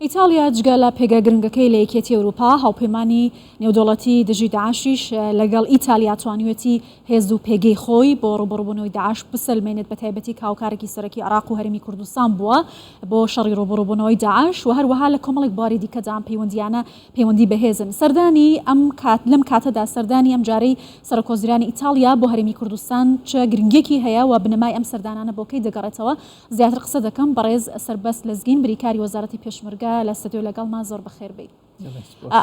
ئیتاڵیا جگە لە پێگە گرنگەکەی لە یەکێتی ئەوروپا، هاوپەیمانی نێودەوڵەتی دژی داعشیش لەگەڵ ئیتالیا توانیویەتی هێز و پێگەی خۆی بۆ ڕووبەڕووبوونەوەی داعش بسەلمێنێت بەتایبەتی کە هاوکارێکی سەرەکی عێراق و هەرێمی کوردستان بووە بۆ شەڕی ڕووبەڕووبوونەوەی داعش و هەروەها لە کۆمەڵێک بواری دیکەدا ئەم پەیوەندییانە پەیوەندی بەهێزن. سەردانی ئەم کات لەم کاتەدا سەردانی ئەمجارەی سەرۆکوەزیرانی ئیتاڵیا بۆ هەرێمی کوردستان چ گرنگییەکی هەیە و بنەمای ئەم سەردانانە بۆ کەی دەگەڕێتەوە زیاتر قسە دەکەم. بەڕێز سەربەست لەزگین بریکاری وەزارەتی پێشمەرگە لە ستۆدیۆ لەگەڵما زۆر بەخێر بێی.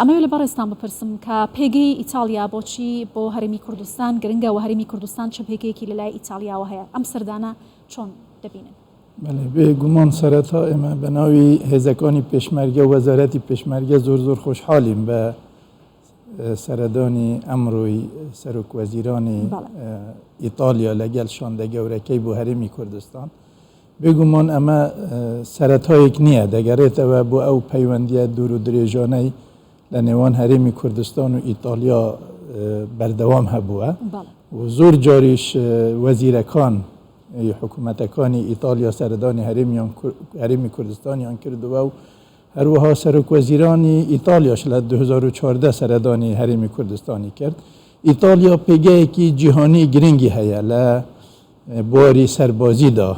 ئەمەوێ لە بەڕێزتان بپرسم کە پێگەی ئیتاڵیا بۆچی بۆ هەرێمی کوردستان گرنگە و هەرێمی کوردستان چ پێگەیەکی لە لای ئیتاڵیاوە هەیە؟ ئەم سەردانە چۆن دەبینن؟ بەڵێ بێ گومان سەرەتا ئێمە بە ناوی هێزەکانی پێشمەرگە و وەزارەتی پێشمەرگە زۆر زۆر خۆشحاڵین بە سەردانی ئەمڕۆی سەرۆک وەزیرانی ئیتاڵیا لەگەڵ شاندە گەورەکەی بۆ هەرێمی کوردستان. بێگومان ئەمە سەرەتایەک نییە، دەگەرێتەوە بۆ ئەو پەیوەندییە دوور و درێژانەی لە نێوان هەرێمی کوردستان و ئیتاڵیا بەردەوام هەبووە و زۆر جاریش وەزیرەکان حکوومەتەکانی ئیتاڵیا سەردانی هەرێمی کوردستانیان کردووە و هەروەها سەرۆکوەزیرانی ئیتاڵیاش لە 2014 سەردانی هەرێمی کوردستانی کرد. ئیتاڵیا پێگەیەکی جیهانی گرنگی هەیە لە بواری سەربازیدا،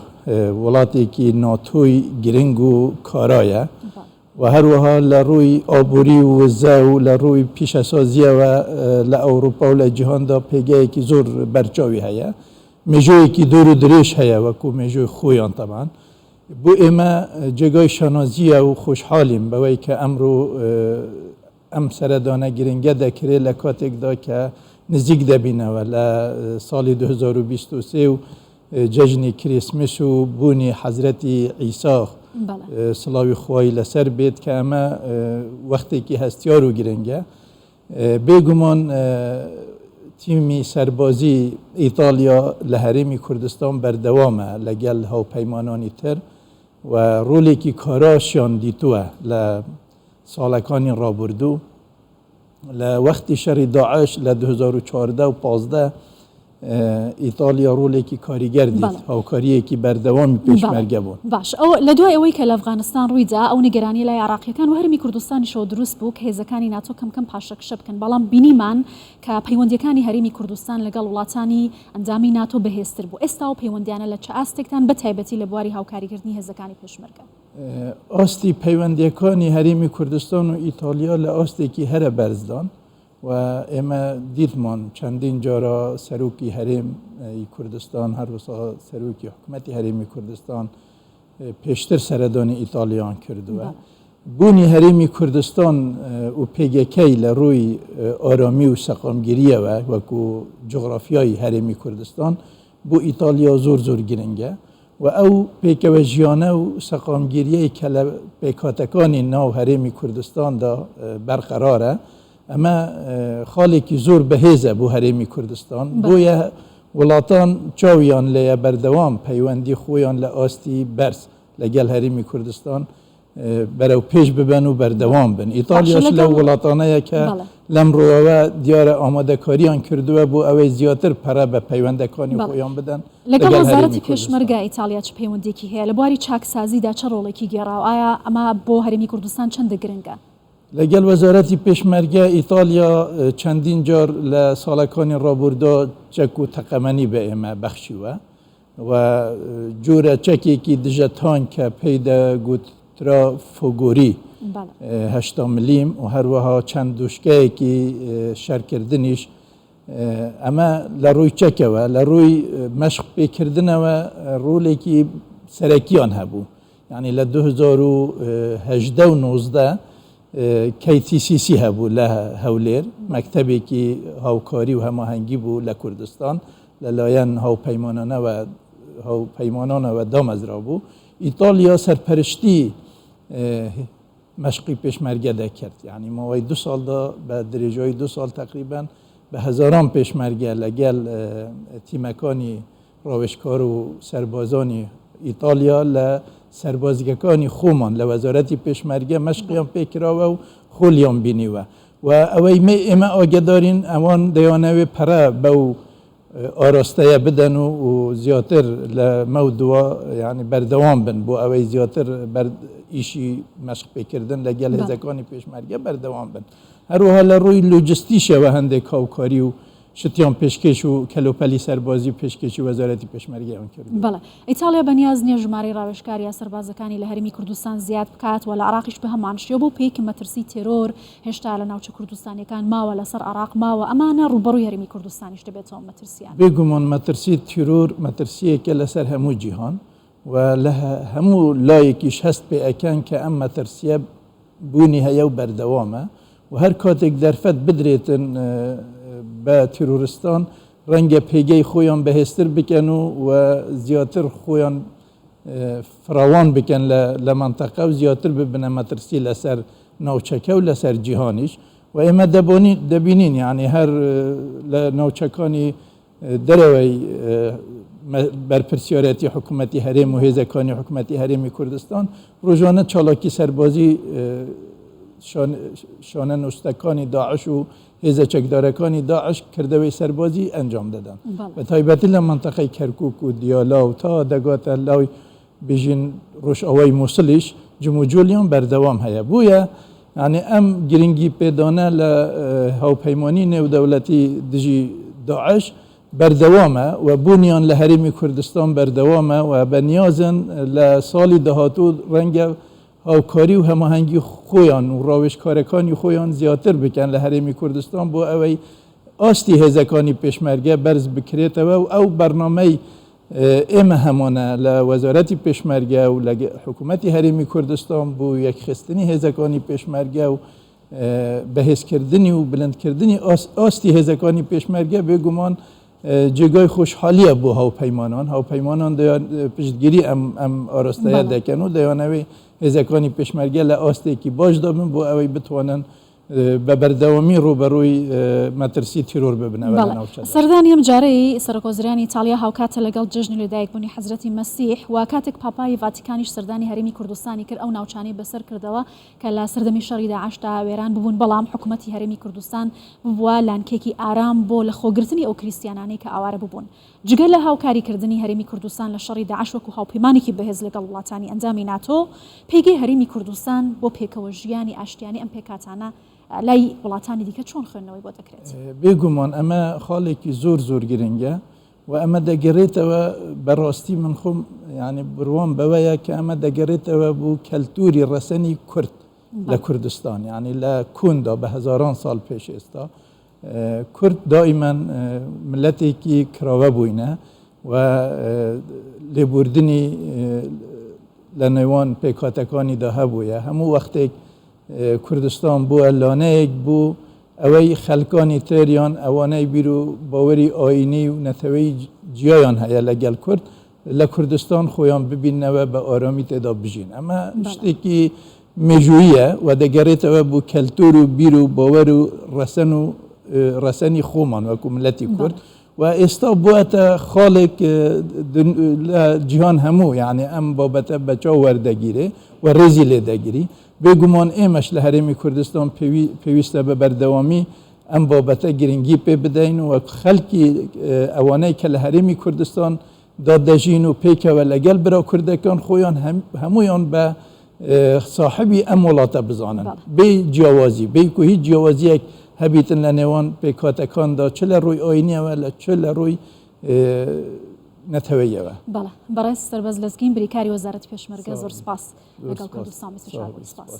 وڵاتێکی ناتۆی گرنگ و کارایە و هەروەها لە ڕووی ئابووری و وزە و لە ڕووی پیشەسازییەوە لە ئەوروپا و لە جیهاندا پێگەیەکی زۆر بەرچاوی هەیە. مێژوویەکی دوور و درێژ هەیە وەکو مێژووی خۆیان تەبعەن. بۆ ئێمە جێگای شانازییە و خۆشحاڵین بەوەی کە ئەمڕۆ ئەم سەردانە گرنگە دەکرێت لە کاتێکدا کە نزیک دەبینەوە لە ساڵی 2023 و جەژنی کریسمس و بوونی حەزرەتی عیسا سڵاوی خوای لەسەر بێت کە ئەمە وەختێکی هەستیار و گرنگە. بێگومان تیمی سەربازی ئیتاڵیا لە هەرێمی کوردستان بەردەوامە لەگەڵ هاوپەیمانانی تر و ڕۆلێکی کاراشیان دیتووە لە ساڵەکانی ڕابوردوو. لە وەختی شەڕی داعش لە 2014 و 15 ئیتاڵیا ڕۆلێکی کاریگەر دیت، هاوکارییەکی بەردەوامی پێشمەرگە بوون. باش ئەو لە دوای ئەوەی کە لە ئەفغانستان ڕووی دا ئەو نیگەرانیە لای عێراقیەکان و هەرێمی کوردستانیشەوە دروست بوو کە هێزەکانی ناتۆ کەم کەم پاشەکشە بکەن بەڵام بینیمان کە پەیوەندیەکانی هەرێمی کوردستان لەگەڵ وڵاتانی ئەندامی ناتۆ بەهێزتر بوو ئێستا ئەو پەیوەندیانە لە چ ئاستێکدان بە تایبەتی لە بواری هاوکاریکردنی هێزەکانی پێشمەرگە؟ ئاستی پەیوەندیەکانی هەرێمی کوردستان و ئیتاڵیا لە ئاستێکی هەرە بەرزدان و ئێمە دیتمان چەندین جارە سەرۆکی هەرێم ی کوردستان هەروسا سەرۆکی حکومەتی هەرێمی کوردستان پێشتر سەردانی ئیتاڵیان کردووە. بوونی هەرێمی کوردستان و پێگەکەی لە ڕووی ئارامی و سەقامگیریەوە وەکو جوغرافیای هەرێمی کوردستان بۆ ئیتاڵیا زۆر زۆر گرنگە و ئەو پێکەوە ژیانە و سەقامگیریەی کە لە پێکهاتەکانی ناو هەرێمی کوردستاندا بەرقەرارە ئەمە خاڵێکی زۆر بەهێزە بۆ هەرێمی کوردستان بۆیە وڵاتان چاویان لێیە بەردەوام پەیوەندی خۆیان لە ئاستی بەرز لەگەڵ هەرێمی کوردستان بەرەو پێش ببەن و بەردەوام بن. ئیتاڵیاش لەو وڵاتانەیە کە لەم ڕووەوە دیارە ئامادەکاریان کردووە بۆ ئەوەی زیاتر پەرە بە پەیوەندەکانی خۆیان بدەن لەگەڵ وەزارەتی پێشمەرگە. ئیتاڵیا چ پەیوەندییەکی هەیە؟ لە بواری چاکسازیدا چ ڕۆڵێکی گێڕاوە؟ ئایا ئەمە بۆ هەرێمی کوردستان چەندە گرنگە؟ لەگەڵ وەزارەتی پێشمەرگە ئیتاڵیا چەندین جار لە ساڵەکانی ڕابووردا چەک و تەقەمەنی بە ئێمە بەخشیوە و جۆرە چەکێکی دژە تانک کە پێی دەگوترا فۆگۆری 80 ملیم و هەروەها چەند دوشکەیەکی شەرکردنیش ئەمە لە ڕووی چەکەوە لە ڕووی مەشق پێکردنەوە ڕۆلێکی سەرەکیان هەبوو یعنی لە 2018 و 19 KTCC هەبوو لە هەولێر، مەکتەبێکی هاوکاری و هەماهەنگی بوو لە کوردستان لەلایەن هاوپەیمانانەوە هاوپەیمانانەوە دامەزرابوو. ئیتاڵیا سەرپەرشتی مەشقی پێشمەرگە دەکرد، یعنی ماوەی دو ساڵدا بە درێژایی دو ساڵ تەقریبەن بە هەزاران پێشمەرگە لەگەڵ تیمەکانی ڕاوێژکار و سەربازانی ئیتاڵیا لە سەربازگەکانی خۆمان لە وەزارەتی پێشمەرگە مەشقیان پێکراوە و خۆلیان بینیوە و ئەوەی ئێمە ئاگەدارین ئەوان دەیانەوێ پەرە بەو ئاراستەیە بدەن و و زیاتر لە مەودوا یانی بەردەوام بن بۆ ئەوەی زیاتر بەر ئیشی مەشق پێکردن لە گەل هێزەکانی پێشمەرگە بەردەوام بن. هەروەها لە ڕووی لۆجستیشەوە هەندێک هاوکاری و شتیان پێشکێش و کەلوپەلی سەربازی پێشکێشی وەزارەتی پێشمەرگەیان کردووە. بەڵێ. ئیتاڵیا بەنیاز نییە ژمارەی ڕاوێژکار یا سەربازەکانی لە هەرێمی کوردستان زیاد بکات و لە عێراقیش بەهەمان شێوە بەو پێیەی کە مەترسی تێرۆر هێشتا لە ناوچە کوردستانییەکان ماوە لەسەر عێراق ماوە ئەمانە ڕووبەڕووی هەرێمی کوردستانیش دەبێتەوە مەترسییان. بێگومان مەترسی تیرۆر مەترسییەکە لەسەر هەموو جیهان و لە هەموو لایەکیش هەست پێ ئەکەن کە ئەم مەترسییە بوونی هەیە و بەردەوامە و هەر کاتێک دەرفەت بدرێتن بە تیرۆرستان ڕەنگە پێگەی خۆیان بەهێزتر بکەن و و زیاتر خۆیان فراوان بکەن لە مەنتەقە و زیاتر ببنە مەترسی لەسەر ناوچەکە و لەسەر جیهانیش و ئێمە دەبینین یعنی هەر لە ناوچەکانی دەرەوەی بەرپرسیارەتی حکوومەتی هەرێم و هێزەکانی حکوومەتی هەرێمی کوردستان ڕۆژانە چالاکی سەربازی شانە نووستەکانی داعش و هێزە چەکدارەکانی داعش کردەوەی سەربازی ئەنجام دەدەن بە تایبەتی لە مەنتەقەی کەرکوک و دیالا و تا دەگاتە لای بژین ڕۆژئاوای موسڵیش جموجۆلیان بەردەوام هەیە بۆیە یعنی ئەم گرنگی پێدانە لە هاوپەیمانی نێودەوڵەتی دژی داعش بەردەوامە و بوونیان لە هەرێمی کوردستان بەردەوامە و بە نیازن لە ساڵی داهاتوو ڕەنگە هاوکاری و هەماهەنگی خۆیان و ڕاوێژکارەکانی خۆیان زیاتر بکەن لە هەرێمی کوردستان بۆ ئەوەی ئاستی هێزەکانی پێشمەرگە بەرز بکرێتەوە و ئەو بەرنامەی ئێمە هەمانە لە وەزارەتی پێشمەرگە و لە حکوومەتی هەرێمی کوردستان بۆ یەکخستنی هێزەکانی پێشمەرگە و بەهێزکردنی و بلندکردنی ئاستی هێزەکانی پێشمەرگە بێگومان جێگای خۆشحالیە بۆ هاوپەیمانان، هاوپەیمانان دەیان پشتگیری ئەم ئەم ئاراستەیە دەکەن و دەیانەوێ هێزەکانی پێشمەرگە لە ئاستێکی باشدا بن بۆ ئەوەی بتوانن بە بەردەوامی ڕووبەڕووی مەترسی تیرۆر ببنەوە لە ناوچەدا. سەردانی ئەم جارەی سەرۆکوەزیرانی ئیتاڵیا هاوکاتە لەگەڵ جەژنی لەدایکبوونی حەزرەتی مەسیح و کاتێک پاپای ڤاتیکانیش سەردانی هەرێمی کوردستانی کرد ئەو ناوچانەی بەسەر کردەوە کە لە سەردەمی شەڕی داعشدا وێران ببوون، بەڵام حکومەتی هەرێمی کوردستان ببووە لانکێکی ئارام بۆ لەخۆگرتنی ئەو کریستیانانەی کە ئاوارە ببوون. جگە لە هاوکاریکردنی هەرێمی کوردستان لە شەڕی داعش وەکو هاوپەیمانێکی بەهێز لەگەڵ وڵاتانی ئەندامی ناتۆ، پێگەی هەرێمی کوردستان بۆ پێکەوە ژیانی ئاشتیانەی ئەم پێکهاتانە لای وڵاتانی دیکە چۆن خوێندنەوەی بۆ دەکرێت؟ بێگومان ئەمە خاڵێکی زۆر زۆر گرنگە و ئەمە دەگەرێتەوە بەڕاستی من خۆم یعنی بڕوام بەوەیە کە ئەمە دەگەرێتەوە بۆ کەلتوری ڕەسەنی کورد لە کوردستان یعنی لە کۆندا بە هەزاران ساڵ پێش ئێستا کورد دائیمەن ملەتێکی کراوە بووینە و لێبوردنی لە نێوان پێکهاتەکانیدا هەبوویە هەموو وەختێک کوردستان بووە لانەیەک بوو ئەوەی خەلکانی تر یان ئەوانەی بیر و باوەری ئایینی و نەتەوەی جیایان هەیە لە گەل کورد لە کوردستان خۆیان ببیننەوە بە ئارامی تێدا بژین ئەمە شتێکی مێژوویە و دەگەرێتەوە بۆ کەلتور و بیر و باوەر و ڕەسەن و ڕەسەنی خۆمان وەکو ملەتی کورد و ئێستا بووەتە خاڵێک لە جیهان هەموو یعنی ئەم بابەتە بەچاو وەردەگیرێ و ڕێزی لێ دەگیری بێگومان ئێمەش لە هەرێمی کوردستان پێویستە بە بەردەوامی ئەم بابەتە گرنگی پێ بدەین و خەلکی ئەوانەی کە لە هەرێمی کوردستان دا دەژین و پێکەوە لەگەل برا کوردەکان خۆیان هەموویان بە ساحبی ئەم وڵاتە بزانن بێ جیاوازی بێ کو هیچ جیاوازیەک هەبیتن لە نێوان پێکهاتەکاندا چ لە ڕووی ئاینیەوە لە چ لە ڕووی نەتەوەیەوە. بەڵێ بەڕێز سەربەز لەزگین بریکاری وەزارەتی پێشمەرگە زۆر سپاس لەگەڵ کوردستان 24 بووی سپاس.